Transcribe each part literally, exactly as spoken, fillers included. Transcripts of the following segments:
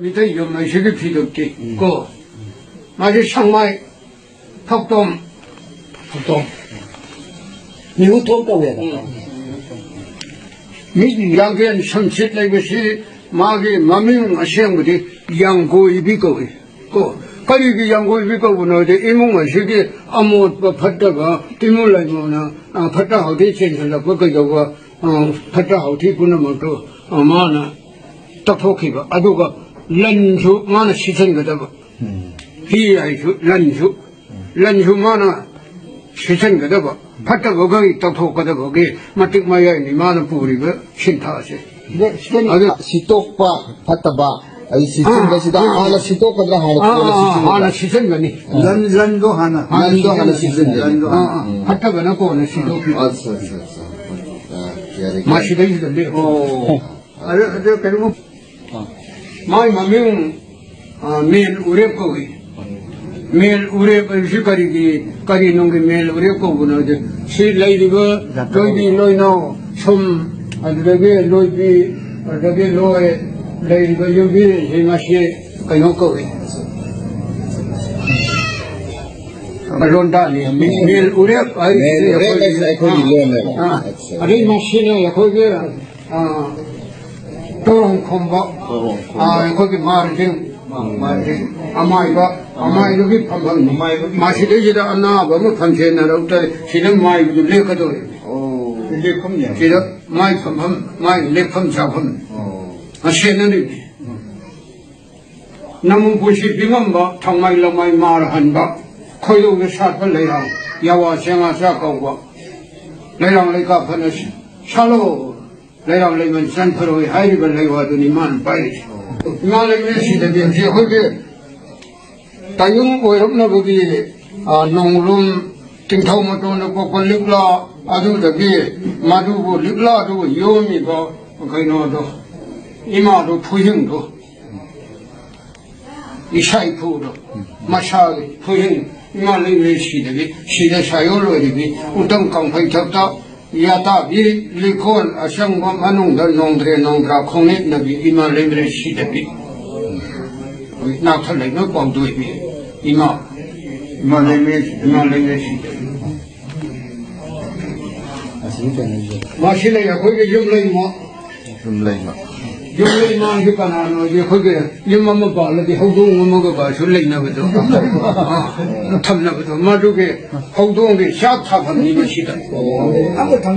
ꯃꯤꯇꯩ ꯌꯨꯝ ꯍꯥꯏꯁꯤꯒꯤ ꯐꯤꯗꯨꯛꯇꯤ ꯀꯣ, ꯃꯥꯁꯤ ꯁꯪꯃꯥꯏ, ꯐꯛꯇꯣꯝ, ꯐꯛꯇꯣꯝ, ꯃꯤꯍꯨꯠꯇꯣꯝ ꯀꯧꯋꯦꯕ꯫ ꯃꯤ ꯌꯥꯡꯒꯦꯟ ꯁꯝꯁꯤꯠ ꯂꯩꯕꯁꯤ ꯃꯥꯒꯤ ꯃꯃꯤꯡ ꯑꯁꯦꯡꯕꯗꯤ ꯌꯥꯡꯒꯣꯏꯕꯤ ꯀꯧꯏ꯫ ꯀꯣ, ꯀꯔꯤꯒꯤ ꯌꯥꯡꯒꯣꯏꯕꯤ ꯀꯧꯕꯅꯣ ꯍꯥꯏꯗꯤ, ꯏꯃꯨꯡ ꯑꯁꯤꯒꯤ ꯑꯃꯣꯠꯄ ꯐꯠꯇꯕ, ꯇꯤꯃꯨ ꯂꯩꯃꯣꯅ, ꯑ, ꯐꯠꯇ ꯍꯥꯎꯊꯤ ꯆꯦꯟꯁꯤꯜꯂꯛꯄ ꯀꯩꯗꯧꯕ, ꯑ, ꯐꯠꯇ ꯍꯥꯎꯊꯤ ꯄꯨꯝꯅꯃꯛꯇꯨ, ꯑ, ꯃꯥꯅ ꯇꯧꯊꯣꯛꯈꯤꯕ꯫ ꯑꯗꯨꯒ ꯂꯟꯁꯨ ꯃꯥꯅ ꯁꯤꯠꯆꯟꯒꯗꯕ꯫ ꯎꯝ꯫ ꯍꯤ ꯍꯥꯏꯁꯨ ꯂꯟꯁꯨ, ꯂꯟꯁꯨ ꯃꯥꯅ ꯁꯤꯠꯆꯟꯒꯗꯕ꯫ ꯐꯠꯇꯕꯈꯩ ꯇꯧꯊꯣꯛꯀꯗꯕꯒꯤ ꯃꯇꯤꯛ ꯃꯌꯥꯏꯅꯤ ꯃꯥꯅ ꯄꯨꯔꯤꯕ ꯁꯤꯟꯊꯥꯁꯦ꯫ ꯑꯗꯣ ꯁꯤꯗ ꯑꯗꯨ ꯁꯤꯠꯇꯣꯛꯄ ꯐꯠꯇꯕ, ꯑꯩ ꯁꯤꯠꯆꯤꯟꯕꯁꯤꯗ ꯑꯥ, ꯑꯥ, ꯍꯥꯟꯅ ꯁꯤꯠꯇꯣꯛꯀꯗ꯭ꯔꯥ, ꯍꯥꯟꯅ ꯑꯥ, ꯀꯣꯟꯅ ꯑꯥ, ꯑꯥ, ꯁꯤꯠꯆꯤꯟꯒꯗ꯭ꯔꯥ? ꯍꯥꯟꯅ ꯁꯤꯠꯆꯟꯒꯅꯤ꯫ ꯑꯥ꯫ ꯂꯟ, ꯂꯟꯗꯣ ꯍꯥꯟꯅ꯫ ꯂꯟꯗꯣ ꯍꯥꯟꯅ ꯁꯤꯠꯆꯟꯒꯅꯤ꯫ ꯂꯟꯗꯣ ꯑꯥ, ꯍꯥꯟꯅ꯫ ꯑꯥ, ꯐꯠꯇꯕꯅ ꯀꯣꯟꯅ ꯁꯤꯠꯇꯣꯛꯈꯤꯕ꯫ ꯑꯠꯆꯥ, ꯑꯠꯆꯥ, ꯑꯠꯆꯥ꯫ ꯑꯥ, ꯌꯥꯔꯦ, ꯌꯥꯔꯦ꯫ ꯃꯁꯤꯗꯩꯁꯤꯗ ꯂꯦꯞꯄꯣ꯫ ꯑꯣ꯫ ꯑꯗꯨ, ꯑꯗꯨ ꯀꯩꯅꯣ, ꯑꯥ꯫ ꯃꯥꯏ ꯃꯃꯤꯡ ꯑ, ꯃꯦꯜ ꯎꯔꯦꯞ ꯀꯧꯏ꯫ ꯃꯦꯜ ꯎꯔꯦꯞ ꯍꯥꯏꯕꯁꯤ ꯀꯔꯤꯒꯤ, ꯀꯔꯤ ꯅꯨꯡꯒꯤ ꯃꯦꯜ ꯎꯔꯦꯞ ꯀꯧꯕꯅꯣ ꯍꯥꯏꯗꯤ, ꯁꯤ ꯂꯩꯔꯤꯕ ꯂꯣꯏꯕꯤ ꯂꯣꯏꯅꯥꯎ ꯁꯨꯝ, ꯑꯗꯨꯗꯒꯤ ꯂꯣꯏꯕꯤ, ꯑꯗꯨꯗꯒꯤ ꯂꯣꯏ, ꯂꯩꯔꯤꯕ ꯌꯨꯝꯕꯤꯁꯤꯡ ꯑꯁꯤ ꯀꯩꯅꯣ ꯀꯧꯏ꯫ ꯂꯣꯟꯗꯥꯅꯤ꯫ ꯃꯦꯜ ꯎꯔꯦꯞ ꯍꯥꯏꯔꯤꯁꯤ ꯃꯦꯜ ꯎꯔꯦꯞ ꯍꯥꯏꯁꯤ ꯑꯩꯈꯣꯏꯒꯤ ꯑꯥ, ꯂꯣꯟꯅꯦꯕ꯫ ꯑꯥ꯫ ꯑꯠꯆꯥ꯫ ꯑꯗꯩ ꯃꯁꯤꯅ ꯑꯩꯈꯣꯏꯒꯤ ꯑꯥ, ꯇꯣꯔꯣꯡ ꯈꯣꯝꯕ꯫ ꯇꯣꯔꯣꯡ ꯈꯣꯝꯕ꯫ ꯑꯥ, ꯑꯩꯈꯣꯏꯒꯤ ꯃꯥꯔꯁꯤꯡ, ꯃꯥꯔꯁꯤꯡ, ꯑꯃꯥꯏꯕ, ꯑꯃꯥꯏꯕꯒꯤ ꯐꯝꯐꯝꯅꯤ꯫ ꯑꯃꯥꯏꯕꯒꯤ꯫ ꯃꯁꯤꯗꯩꯁꯤꯗ ꯑꯅꯥꯕ ꯑꯃ ꯐꯝꯁꯦꯟꯅꯔꯛꯇ ꯁꯤꯗ ꯃꯥꯏꯕꯗꯨ ꯂꯦꯞꯀꯗꯧꯔꯤꯕꯅꯤ꯫ ꯑꯣ꯫ ꯂꯦꯞꯐꯝꯅꯦꯕ꯫ ꯁꯤꯗ ꯃꯥꯏ ꯐꯝꯐꯝ, ꯃꯥꯏ ꯂꯦꯞꯐꯝ ꯆꯥꯐꯝ꯫ ꯑꯣ꯫ ꯃꯁꯦꯟꯅꯔꯤꯕꯅꯤ꯫ ꯎꯝ꯫ ꯅꯃꯨ ꯄꯨꯟꯁꯤ ꯄꯤꯉꯝꯕ, ꯊꯥꯡꯃꯩ ꯂꯃꯥꯏ ꯃꯥꯔ ꯍꯟꯕ, ꯈꯣꯏꯗꯧꯗ ꯁꯥꯠꯄ ꯂꯩꯔꯥꯡ, ꯌꯥꯋꯥ ꯆꯦꯡꯉꯥ ꯆꯥꯛ ꯀꯧꯕ, ꯂꯩꯔꯥꯡ ꯂꯩꯀꯥ ꯐꯅ ꯁꯥꯠꯂꯣ꯫ ꯂꯩꯔꯥꯡ ꯂꯩꯃꯟ ꯆꯟ ꯐꯔꯣꯏ ꯍꯥꯏꯔꯤꯕ ꯂꯩꯋꯥꯗꯨꯅꯤ ꯃꯥꯅ ꯄꯥꯏꯔꯤꯁꯦ꯫ ꯏꯃꯥ ꯂꯩꯃꯔꯦꯟ ꯁꯤꯗꯕꯤ ꯍꯧꯖꯤꯛ ꯑꯩꯈꯣꯏꯒꯤ ꯇꯥꯏꯕꯪ ꯑꯣꯏꯔꯛꯅꯕꯒꯤ, ꯑ, ꯅꯣꯡꯂꯨꯝ, ꯇꯤꯡꯊꯧ ꯃꯇꯣꯟꯗ ꯄꯣꯛꯄ ꯂꯤꯛꯂꯥ, ꯑꯗꯨꯗꯒꯤ ꯃꯗꯨꯕꯨ ꯂꯤꯛꯂꯥꯗꯨ ꯌꯣꯝꯃꯤꯕ ꯀꯩꯅꯣꯗꯣ, ꯏꯃꯥꯗꯣ ꯐꯨꯍꯤꯡꯗꯣ꯫ ꯏꯁꯥ ꯏꯐꯨꯗꯣ, ꯃꯁꯥꯒꯤ ꯈꯨꯍꯤꯡ, ꯏꯃꯥ ꯂꯩꯃꯔꯦꯟ ꯁꯤꯗꯕꯤ, ꯁꯤꯗ ꯁꯥꯏꯑꯣꯟ ꯑꯣꯏꯔꯤꯕꯤ, ꯎꯇꯪ ꯀꯥꯡꯐꯩ ꯊꯛꯇ, ꯌꯥꯇꯥꯕꯤ, ꯂꯤꯈꯣꯟ ꯑꯁꯪꯕ ꯃꯅꯨꯡꯗ ꯅꯣꯡꯗ꯭ꯔꯦ ꯅꯣꯡꯗ꯭ꯔꯥ ꯈꯣꯡꯅꯦꯠꯅꯕꯤ, ꯏꯃꯥ ꯂꯩꯃꯔꯦꯟ ꯁꯤꯗꯕꯤ꯫ ꯅꯥꯛꯊ ꯂꯩꯕ ꯄꯥꯎꯗꯣꯏꯕꯤ ꯏꯃꯥ꯫ ꯏꯃꯥ ꯂꯩꯃꯔꯦꯟ꯫ ꯏꯃꯥ ꯂꯩꯃꯔꯦꯟ꯫ ꯑꯁꯤꯒꯤ ꯀꯩꯅꯣꯁꯦ꯫ ꯃꯁꯤꯅ ꯑꯩꯈꯣꯏꯒꯤ ꯌꯨꯝ ꯂꯩꯃ꯫ ꯌꯨꯝ ꯂꯩꯃ꯫ ꯌꯨꯝ ꯂꯩꯃ ꯍꯥꯏꯁꯦ ꯀꯅꯥꯅꯣ ꯍꯥꯏꯗꯤ ꯑꯩꯈꯣꯏꯒꯤ ꯌꯨꯝ ꯑꯃ ꯄꯥꯜꯂꯗꯤ ꯍꯧꯗꯣꯡ ꯑꯃꯒꯁꯨ ꯂꯩꯅꯕꯗꯣ꯫ ꯑ, ꯊꯝꯅꯕꯗꯣ꯫ ꯃꯗꯨꯒꯤ ꯍꯧꯗꯣꯡꯒꯤ ꯆꯥꯛ ꯊꯥꯐꯝꯅꯤ ꯃꯁꯤꯗ꯫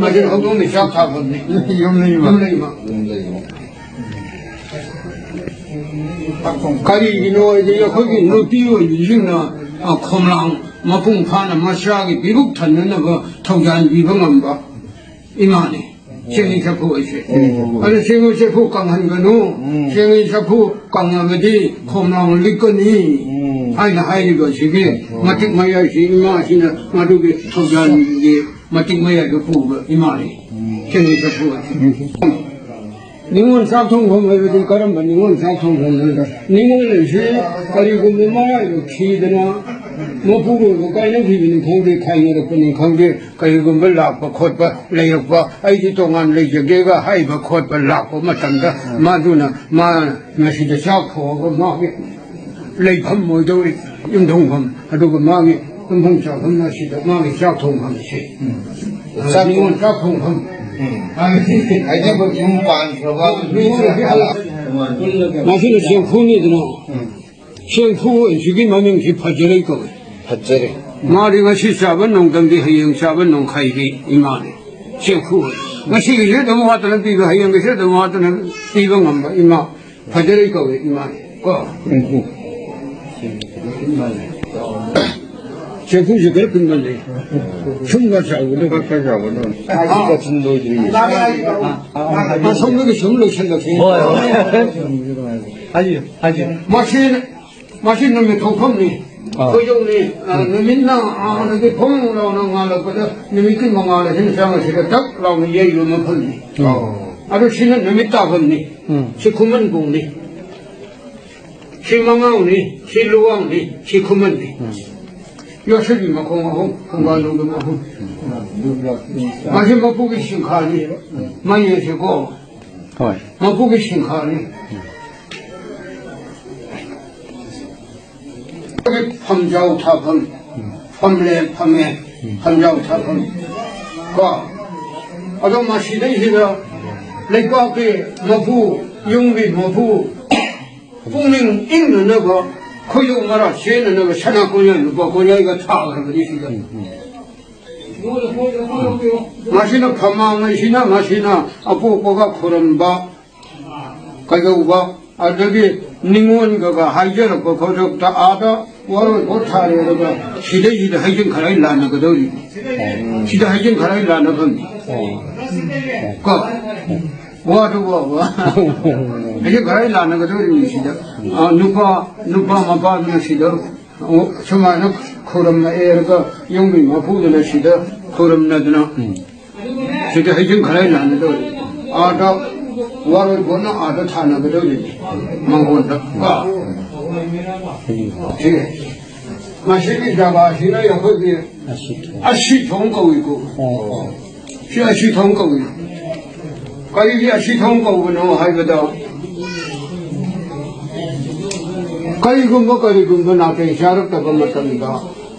ꯃꯁꯤ ꯍꯧꯗꯣꯡꯒꯤ ꯆꯥꯛ ꯊꯥꯐꯝꯅꯤ꯫ ꯌꯨꯝ ꯂꯩꯃ꯫ ꯌꯨꯝ ꯂꯩꯃ꯫ ꯀꯔꯤꯒꯤꯅꯣ ꯍꯥꯏꯗꯤ ꯑꯩꯈꯣꯏꯒꯤ ꯅꯨꯄꯤ ꯑꯣꯏꯕꯤꯁꯤꯡꯅ, ꯑ, ꯈꯣꯝꯂꯥꯡ ꯃꯄꯨꯡ ꯐꯥꯅ ꯃꯆꯥꯒꯤ ꯄꯤꯕꯨꯛ ꯊꯟꯅꯅꯕ ꯊꯧꯖꯥꯟ ꯄꯤꯕ ꯉꯝꯕ ꯏꯃꯥꯅꯤ꯫ ꯆꯦꯡꯍꯤ ꯆꯐꯨ ꯍꯥꯏꯁꯦ꯫ ꯎꯝ꯫ ꯑꯗꯨ ꯆꯦꯡꯍꯤ ꯆꯐꯨ ꯀꯪꯍꯟꯒꯅꯨ꯫ ꯎꯝ꯫ ꯆꯦꯡꯍꯤ ꯆꯐꯨ ꯀꯪꯉꯕꯗꯤ ꯈꯣꯝꯂꯥꯡ ꯂꯤꯛꯀꯅꯤ꯫ ꯎꯝ꯫ ꯍꯥꯏꯅ ꯍꯥꯏꯔꯤꯕ ꯑꯁꯤꯒꯤ ꯎꯝ꯫ ꯃꯇꯤꯛ ꯃꯌꯥꯏꯁꯤ ꯏꯃꯥꯁꯤꯅ ꯃꯗꯨꯒꯤ ꯊꯧꯖꯥꯟꯒꯤ ꯃꯇꯤꯛ ꯃꯌꯥꯏꯗ ꯄꯨꯕ ꯏꯃꯥꯅꯤ꯫ ꯎꯝ꯫ ꯆꯦꯡꯍꯤ ꯆꯐꯨ ꯍꯥꯏꯁꯦ꯫ ꯎꯝ꯫ ꯅꯤꯉꯣꯜ ꯆꯥꯛ ꯊꯣꯡꯐꯝ ꯍꯥꯏꯕꯗꯤ ꯀꯔꯝꯕ ꯅꯤꯉꯣꯜ ꯆꯥꯛ ꯊꯣꯡꯐꯝꯅꯣꯗ? ꯅꯤꯉꯣꯜ ꯑꯁꯤ ꯀꯔꯤꯒꯨꯝꯕ ꯃꯔꯥꯏꯕꯛ ꯊꯤꯗꯅ ꯃꯄꯨꯔꯣꯏꯕ ꯀꯥꯏꯅꯈꯤꯕꯅꯤ ꯈꯪꯗꯦ, ꯈꯥꯏꯅꯔꯛꯄꯅꯤ ꯈꯪꯗꯦ, ꯀꯔꯤꯒꯨꯝꯕ ꯂꯥꯛꯄ ꯈꯣꯠꯄ ꯂꯩꯔꯛꯄ, "ꯑꯩꯗꯤ ꯇꯣꯉꯥꯟ ꯂꯩꯖꯒꯦꯒ" ꯍꯥꯏꯕ ꯈꯣꯠꯄ ꯂꯥꯛꯄ ꯃꯇꯝꯗ, ꯃꯗꯨꯅ ꯃꯥ ꯃꯁꯤꯗ ꯆꯥꯛ ꯊꯣꯡꯉꯒ ꯃꯥꯒꯤ ꯂꯩꯐꯝ ꯑꯣꯏꯗꯧꯔꯤ, ꯌꯨꯝꯊꯣꯡꯐꯝ, ꯑꯗꯨꯒ ꯃꯥꯒꯤ ꯇꯨꯝꯐꯝ ꯆꯥꯐꯝꯅ ꯁꯤꯗ ꯃꯥꯒꯤ ꯆꯥꯛ ꯊꯣꯡꯐꯝꯁꯦ꯫ ꯎꯝ꯫ ꯆꯥꯛ ꯅꯤꯉꯣꯜ ꯆꯥꯛ ꯊꯣꯡꯐꯝ꯫ ꯎꯝ꯫ ꯍꯥꯏꯗꯤ ꯌꯨꯝ ꯄꯥꯟꯈ꯭ꯔꯕ ꯅꯤꯉꯣꯜꯒꯤ ꯍꯜꯂꯛ-, ꯃꯁꯤꯅ ꯆꯦꯡꯐꯨꯅꯤꯗꯅ꯫ ꯎꯝ꯫ ꯆꯦꯡꯐꯨ ꯑꯁꯤꯒꯤ ꯃꯃꯤꯡꯁꯤ ꯐꯖꯔꯩ ꯀꯧꯏ꯫ ꯐꯖꯔꯩ꯫ ꯃꯥꯗꯤ ꯉꯁꯤ ꯆꯥꯕ ꯅꯣꯡꯗꯝꯗꯤ ꯍꯌꯦꯡ ꯆꯥꯕ ꯅꯣꯡꯈꯩꯒꯤ ꯏꯃꯥꯅꯤ꯫ ꯆꯦꯡꯐꯨ꯫ ꯉꯁꯤꯒꯤꯁꯨ ꯑꯗꯨꯝ ꯋꯥꯠꯇꯅ ꯄꯤꯕ, ꯍꯌꯦꯡꯒꯤꯁꯨ ꯑꯗꯨꯝ ꯋꯥꯠꯇꯅ ꯄꯤꯕ ꯉꯝꯕ ꯏꯃꯥ꯫ ꯐꯖꯔꯩ ꯀꯧꯋꯦ ꯏꯃꯥꯅꯤ ꯀꯣ꯫ ꯎꯝ꯫ ꯆꯦꯡꯐꯨꯁꯦ ꯈꯔ ꯄꯤꯛꯃꯜꯂꯦ꯫ ꯁꯨꯝꯒ ꯆꯥꯎꯕꯗꯣ꯫ ꯈꯔ ꯆꯥꯎꯕꯗꯣ꯫ ꯑꯥ꯫ ꯑꯁꯣꯝꯗꯒꯤ ꯁꯨꯝ ꯂꯣꯏꯁꯤꯜꯂꯛꯁꯤ꯫ ꯍꯣꯏ, ꯍꯣꯏ꯫ ꯍꯥꯏꯕꯤꯌꯨ, ꯍꯥꯏꯕꯤꯌꯨ꯫ ꯃꯁꯤ, ꯃꯁꯤ ꯅꯨꯃꯤꯠ ꯊꯣꯛꯐꯝꯅꯤ꯫ ꯑꯥ꯫ ꯈꯣꯏꯖꯧꯅꯤ꯫ ꯑ, ꯅꯨꯃꯤꯠꯅ ꯑꯥꯗꯒꯤ ꯐꯣꯡ ꯂꯥꯎꯅ ꯉꯥꯜꯂꯛꯄꯗ ꯅꯨꯃꯤꯠꯀꯤ ꯃꯉꯥꯜ ꯑꯁꯤꯅ ꯆꯪꯉꯛꯁꯤꯗ ꯇꯛ ꯂꯥꯎꯅ ꯌꯩꯕ ꯃꯐꯝꯅꯤ꯫ ꯑꯣ꯫ ꯑꯗꯨ ꯁꯤꯅ ꯅꯨꯃꯤꯠ ꯇꯥꯐꯝꯅꯤ꯫ ꯎꯝ꯫ ꯁꯤ ꯈꯨꯃꯟ ꯄꯨꯡꯅꯤ꯫ ꯁꯤ ꯃꯉꯥꯡꯅꯤ, ꯁꯤ ꯂꯨꯋꯥꯡꯅꯤ, ꯁꯤ ꯈꯨꯃꯟꯅꯤ꯫ ꯎꯝ꯫ ꯌꯣꯠꯁꯤꯜꯂꯤ ꯃꯈꯣꯡ ꯑꯍꯨꯝ, ꯈꯣꯡꯕꯥꯟ ꯂꯣꯡꯗꯝ ꯑꯍꯨꯝ꯫ ꯃꯁꯤ ꯃꯄꯨꯒꯤ ꯁꯤꯡꯈꯥꯅꯤ꯫ ꯃꯩ ꯑꯁꯤꯀꯣ꯫ ꯍꯣꯏ꯫ ꯃꯄꯨꯒꯤ ꯁꯤꯡꯈꯥꯅꯤ꯫ ꯐꯝꯖꯥꯎ ꯊꯥꯐꯝ, ꯐꯝꯂꯦ, ꯐꯝꯃꯦ, ꯐꯝꯖꯥꯎ ꯊꯥꯐꯝ꯫ ꯀꯣ? ꯑꯗꯣ ꯃꯁꯤꯗꯩꯁꯤꯗ ꯂꯩꯕꯥꯛꯀꯤ ꯃꯄꯨ, ꯌꯨꯝꯒꯤ ꯃꯄꯨ, ꯄꯨꯛꯅꯤꯡ ꯏꯪꯅꯅꯕ, ꯈꯣꯏꯗꯧ ꯃꯔꯥ ꯆꯦꯟꯅꯅꯕ ꯁꯅꯥ ꯀꯣꯏꯅ ꯂꯨꯄꯥ ꯀꯣꯏꯅꯒ ꯊꯥꯈ꯭ꯔꯕꯅꯤ ꯁꯤꯗ꯫ ꯃꯁꯤꯅ ꯐꯝꯃꯥꯡ ꯑꯁꯤꯅ, ꯃꯁꯤꯅ ꯑꯄꯣꯛꯄꯒ ꯈꯨꯔꯝꯕ, ꯀꯩꯗꯧꯕ, ꯑꯗꯒꯤ ꯅꯤꯉꯣꯜꯒꯒ ꯍꯥꯏꯖꯔꯛꯄ ꯈꯣꯠꯂꯛꯄꯗ ꯑꯥꯗ ꯋꯥꯔꯣꯏ ꯄꯣꯠ ꯊꯥꯔꯦꯔꯒ ꯁꯤꯗꯩꯁꯤꯗ ꯍꯩꯖꯤꯡ ꯈꯔꯥꯏ ꯂꯥꯟꯅꯒꯗꯧꯔꯤ꯫ ꯁꯤꯗ ꯍꯩꯖꯤꯡ ꯈꯔꯥꯏ ꯂꯥꯟꯅꯐꯝ꯫ ꯀꯣ? ꯋꯥꯗꯨ ꯋꯥꯕ꯫ ꯍꯩꯖꯤꯡ ꯈꯔꯥꯏ ꯂꯥꯟꯅꯒꯗꯧꯔꯤꯅꯤ ꯁꯤꯗ꯫ ꯑ, ꯅꯨꯄꯥ, ꯅꯨꯄꯥ ꯃꯄꯥꯗꯨꯅ ꯁꯤꯗ ꯑꯣ, ꯁꯨꯃꯥꯏꯅ ꯈꯨꯔꯨꯝꯅ ꯑꯦꯔꯒ ꯌꯨꯝꯒꯤ ꯃꯄꯨꯗꯨꯅ ꯁꯤꯗ ꯈꯨꯔꯨꯝꯅꯗꯅ ꯁꯤꯗ ꯍꯩꯖꯤꯡ ꯈꯔꯥꯏ ꯂꯥꯟꯅꯗꯧꯔꯤ꯫ ꯑꯥꯗ ꯋꯥꯔꯣꯏ ꯄꯣꯠꯅ ꯑꯥꯗ ꯊꯥꯅꯒꯗꯧꯔꯤ ꯃꯉꯣꯟꯗ꯫ ꯀꯣ? ꯁꯤ ꯃꯁꯤꯒꯤ ꯖꯒꯥꯁꯤꯅ ꯑꯩꯈꯣꯏꯒꯤ ꯑꯁꯤ ꯊꯣꯡ ꯀꯧꯏꯀꯣ꯫ ꯁꯤ ꯑꯁꯤ ꯊꯣꯡ ꯀꯧꯏ꯫ ꯀꯔꯤꯒꯤ ꯑꯁꯤ ꯊꯣꯡ ꯀꯧꯕꯅꯣ ꯍꯥꯏꯕꯗ, ꯀꯔꯤꯒꯨꯝꯕ, ꯀꯔꯤꯒꯨꯝꯕ ꯅꯥꯇꯩ ꯆꯥꯔꯛꯇꯕ ꯃꯇꯝꯗ,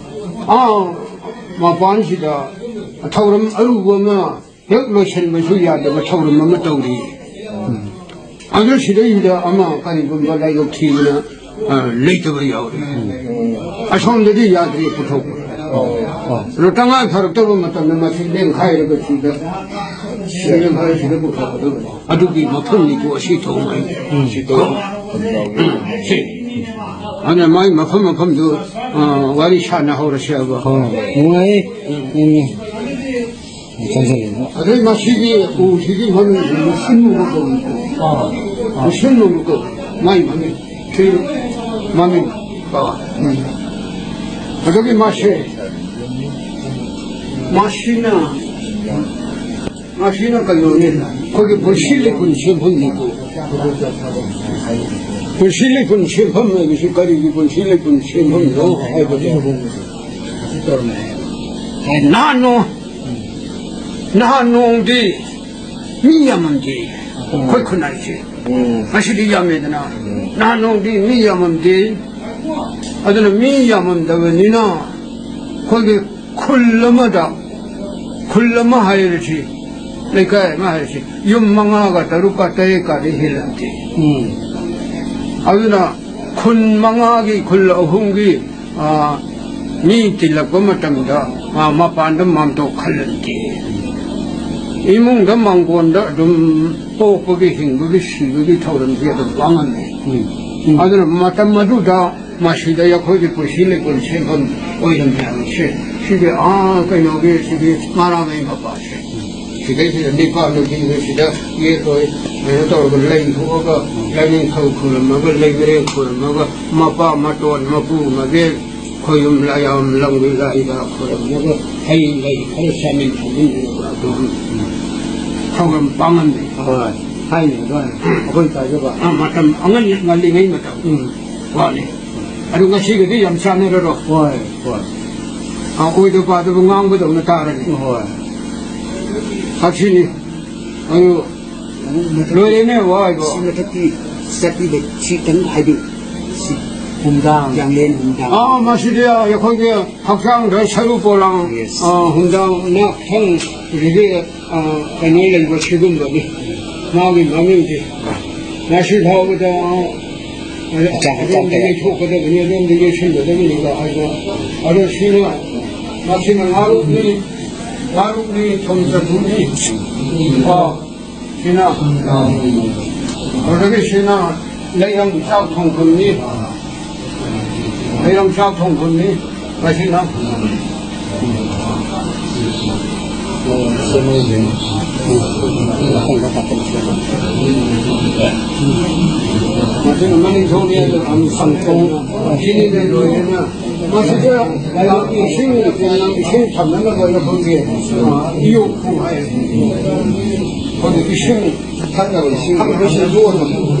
ꯑꯥ, ꯃꯄꯥꯟꯁꯤꯗ ꯊꯧꯔꯝ ꯑꯔꯨꯕ ꯑꯃ ꯍꯦꯛ ꯂꯣꯏꯁꯤꯟꯕꯁꯨ ꯌꯥꯗꯕ ꯊꯧꯔꯝ ꯑꯃ ꯇꯧꯔꯤ꯫ ꯑꯗꯨ ꯁꯤꯗꯩꯁꯤꯗ ꯑꯃ ꯀꯔꯤꯒꯨꯝꯕ ꯂꯥꯏꯕꯛ ꯊꯤꯕꯅ, ꯑ, ꯂꯩꯇꯕ ꯌꯥꯎꯔꯤ꯫ ꯑꯁꯣꯝꯗꯗꯤ ꯌꯥꯗ꯭ꯔꯤ ꯄꯨꯊꯣꯛꯄ꯫ ꯑꯗꯣ ꯇꯉꯥꯏ ꯐꯔꯛꯇꯕ ꯃꯇꯝꯗ ꯃꯁꯤ ꯂꯦꯡꯈꯥꯏꯔꯒ ꯁꯤꯗ, ꯂꯦꯡꯈꯥꯏꯔ ꯁꯤꯗ ꯄꯨꯊꯣꯛꯀꯗꯕꯅꯤ꯫ ꯑꯗꯨꯒꯤ ꯃꯐꯝꯅꯤꯀꯣ ꯑꯁꯤ ꯊꯣꯡ ꯍꯥꯏ꯫ ꯁꯤ꯫ ꯑꯗꯨꯅ ꯃꯥꯏ ꯃꯐꯝ ꯃꯐꯝꯗꯨ, ꯑ, ꯋꯥꯔꯤ ꯁꯥꯟꯅꯍꯧꯔꯁꯦꯕ꯫ ꯍꯣꯏ꯫ ꯅꯨꯡꯉꯥꯏꯌꯦ꯫ ꯎꯝ꯫ ꯆꯪꯁꯤꯜꯂꯨ꯫ ꯑꯗꯩ ꯃꯁꯤꯒꯤ ꯎꯁꯤꯒꯤ ꯃꯃꯤꯡꯁꯤ ꯃꯨꯁꯤꯟꯃꯨꯕ ꯀꯧꯏ꯫ ꯑꯥ꯫ ꯃꯨꯁꯤꯟꯃꯨꯕ ꯀꯧꯏ꯫ ꯃꯥꯏ ꯃꯃꯤꯡ꯫ ꯁꯤ ꯃꯃꯤꯡ꯫ ꯑꯥ꯫ ꯎꯝ꯫ ꯑꯗꯨꯒꯤ ꯃꯥꯁꯦ, ꯃꯁꯤꯅ, ꯃꯁꯤꯅ ꯀꯩꯅꯣꯅꯤ, ꯑꯩꯈꯣꯏꯒꯤ ꯄꯨꯟꯁꯤ ꯂꯩꯄꯨꯟ ꯁꯦꯝꯐꯝꯅꯤꯀꯣ꯫ ꯄꯨꯟꯁꯤ ꯂꯩꯄꯨꯟ ꯁꯦꯝꯐꯝ ꯍꯥꯏꯕꯁꯤ ꯀꯔꯤꯒꯤ ꯄꯨꯟꯁꯤ ꯂꯩꯄꯨꯟ ꯁꯦꯝꯐꯝꯅꯣ ꯍꯥꯏꯕꯗ, ꯅꯍꯥꯟ ꯅꯣ-, ꯅꯍꯥꯟ ꯅꯣꯡꯗꯤ ꯃꯤ ꯌꯥꯝꯃꯝꯗꯦ꯫ ꯑꯩꯈꯣꯏ ꯈꯨꯟꯅꯥꯏꯁꯦ꯫ ꯎꯝ꯫ ꯉꯁꯤꯗꯤ ꯌꯥꯝꯃꯦꯗꯅ꯫ ꯎꯝ꯫ ꯅꯍꯥꯟ ꯅꯣꯡꯗꯤ ꯃꯤ ꯌꯥꯝꯃꯝꯗꯦ꯫ ꯑꯗꯨꯅ ꯃꯤ ꯌꯥꯝꯃꯝꯗꯕꯅꯤꯅ ꯑꯩꯈꯣꯏꯒꯤ ꯈꯨꯜ ꯑꯃꯗ, ꯈꯨꯜ ꯑꯃ ꯍꯥꯏꯔꯁꯤ, ꯂꯩꯀꯥꯏ ꯑꯃ ꯍꯥꯏꯔꯁꯤ, ꯌꯨꯝ ꯃꯉꯥꯒ ꯇꯔꯨꯛꯀ ꯇꯔꯦꯠꯀꯗꯤ ꯍꯦꯜꯂꯝꯗꯦ꯫ ꯎꯝ꯫ ꯑꯗꯨꯅ ꯈꯨꯟ ꯃꯉꯥꯒꯤ, ꯈꯨꯜ ꯑꯍꯨꯝꯒꯤ, ꯑ, ꯃꯤ ꯇꯤꯜꯂꯛꯄ ꯃꯇꯝꯗ, ꯑ, ꯃꯄꯥꯟꯗ ꯃꯥꯝꯇꯣꯛ ꯈꯜꯂꯝꯗꯦ꯫ ꯏꯃꯨꯡꯗ ꯃꯥꯡꯒꯣꯟꯗ ꯑꯗꯨꯝ ꯄꯣꯛꯄꯒꯤ, ꯍꯤꯡꯕꯒꯤ, ꯁꯤꯕꯒꯤ ꯊꯧꯔꯝꯁꯦ ꯑꯗꯨꯝ ꯄꯥꯡꯉꯝꯃꯤ꯫ ꯎꯝ꯫ ꯎꯝ꯫ ꯑꯗꯨꯅ ꯃꯇꯝ ꯑꯗꯨꯗ ꯃꯁꯤꯗ ꯑꯩꯈꯣꯏꯒꯤ ꯄꯨꯟꯁꯤ ꯂꯩꯄꯨꯟ ꯁꯦꯝꯐꯝ ꯑꯣꯏꯔꯝꯃꯦ ꯍꯥꯏꯕꯁꯦ, ꯁꯤꯒꯤ, ꯑꯥ, ꯀꯩꯅꯣꯒꯤ, ꯁꯤꯒꯤ ꯃꯔꯥꯃꯩ ꯃꯄꯥꯁꯦ, ꯁꯤꯗꯩꯁꯤꯗ ꯅꯤꯄꯥ ꯅꯨꯄꯤꯗ ꯁꯤꯗ ꯌꯦꯠꯂꯣꯏ, ꯀꯩꯅꯣ ꯇꯧꯔꯒ ꯂꯩ ꯊꯣꯛꯑꯒ, ꯂꯥꯏꯅꯤꯡꯊꯧ ꯈꯨꯔꯝꯃꯒ, ꯂꯩꯃꯔꯦꯟ ꯈꯨꯔꯝꯃꯒ, ꯃꯄꯥ ꯃꯇꯣꯟ ꯃꯄꯨ ꯃꯕꯦꯟ ꯈꯣꯏꯌꯨꯝ ꯂꯥꯏꯌꯥꯝ ꯂꯪꯕꯤ ꯂꯥꯏꯗ ꯈꯨꯔꯝꯃꯒ, ꯍꯩ ꯂꯩ ꯈꯔ ꯆꯥꯃꯤꯟ ꯊꯛꯃꯤꯟꯅꯔꯒ ꯑꯗꯨꯝ ꯊꯧꯔꯝ ꯄꯥꯡꯉꯝꯃꯤ꯫ ꯍꯣꯏ, ꯊꯥꯏꯅ ꯑꯗꯨꯋꯥꯏ ꯑꯩꯈꯣꯏ ꯇꯥꯖꯕ꯫ ꯑ, ꯃꯇꯝ ꯑꯉꯟ ꯉꯜꯂꯤꯉꯩ ꯃꯇꯝ꯫ ꯎꯝ꯫ ꯋꯥꯠꯂꯤ꯫ ꯑꯗꯨ ꯉꯁꯤꯒꯗꯤ ꯌꯥꯝ ꯆꯥꯟꯅꯔꯔꯣꯏ꯫ ꯍꯣꯏ, ꯍꯣꯏ꯫ ꯑ, ꯑꯣꯏꯗ ꯄꯥꯗꯕ ꯉꯥꯡꯕꯗꯧꯅ ꯇꯥꯔꯅꯤ꯫ ꯍꯣꯏ꯫ ꯑꯁꯤꯅꯤ꯫ ꯑꯗꯨ ꯂꯣꯏꯔꯦꯅꯦ, ꯋꯥ ꯍꯥꯏꯕꯣ꯫ ꯁꯤ ꯃꯊꯛꯀꯤ ꯆꯠꯄꯤꯗ ꯁꯤꯇꯪ ꯍꯥꯏꯕꯤꯌꯨ꯫ ꯁꯤ ꯍꯨꯝꯗꯥꯡ꯫ ꯌꯥꯡꯂꯦꯟ ꯍꯨꯝꯗꯥꯡ꯫ ꯑꯥ, ꯃꯁꯤꯗꯤ ꯑꯩꯈꯣꯏꯒꯤ ꯍꯛꯆꯥꯡꯗ ꯁꯔꯨ ꯄꯣꯂꯥꯡ, Yes. ꯑꯥ, ꯍꯨꯝꯗꯥꯡ ꯅꯥꯈꯪ, ꯑꯗꯒꯤ, ꯑꯥ, ꯀꯩꯅꯣ ꯂꯩꯕ ꯁꯤꯒꯨꯝꯕꯅꯤ꯫ ꯃꯥꯒꯤ ꯃꯃꯤꯡꯁꯦ ꯉꯁꯤ ꯐꯥꯎꯕꯗ, ꯑꯥ, ꯑꯆꯥ, ꯑꯆꯥ, ꯑꯗꯣꯝꯗꯒꯤ ꯀꯌꯥ? ꯊꯣꯛꯀꯗꯕꯅꯤ, ꯑꯗꯣꯝꯗꯒꯤ ꯌꯩꯁꯤꯟꯒꯗꯕꯅꯤꯒ ꯍꯥꯏꯕ꯫ ꯑꯗꯣ ꯁꯤꯅ, ꯃꯁꯤꯅ ꯉꯥꯔꯨꯛꯅꯤ, ꯉꯥꯔꯨꯛꯅꯤ, ꯊꯨꯝ ꯆꯐꯨꯅꯤ꯫ ꯑꯥ, ꯁꯤꯅ, ꯑꯗꯨꯗꯒꯤ ꯁꯤꯅ ꯂꯩꯔꯪ ꯆꯥꯛ ꯊꯣꯡꯐꯝꯅꯤ꯫ ꯂꯩꯔꯪ ꯆꯥꯛ ꯊꯣꯡꯐꯝꯅꯤ꯫ ꯃꯁꯤꯅ ꯃꯁꯤꯅ ꯃꯅꯤꯡ ꯊꯣꯡꯅꯤ ꯍꯥꯏꯗꯣ, ꯑꯃꯨꯛ ꯁꯪꯊꯣꯡ꯫ ꯁꯤꯅꯤ ꯂꯩꯔꯣꯏꯅ꯫ ꯃꯁꯤꯗ ꯏꯁꯤꯡ, ꯏꯁꯤꯡ ꯊꯝꯅꯅꯕ ꯂꯧꯐꯝꯒꯤ, ꯑ, ꯏꯌꯣꯛꯄꯨ ꯍꯥꯏ꯫ ꯑꯩꯈꯣꯏꯒꯤ ꯏꯁꯤꯡ ꯊꯛꯅꯕ ꯏꯁꯤꯡ ꯊꯛꯅꯕ ꯏꯁꯤꯡ ꯌꯣꯛꯑꯗꯕꯅꯤ꯫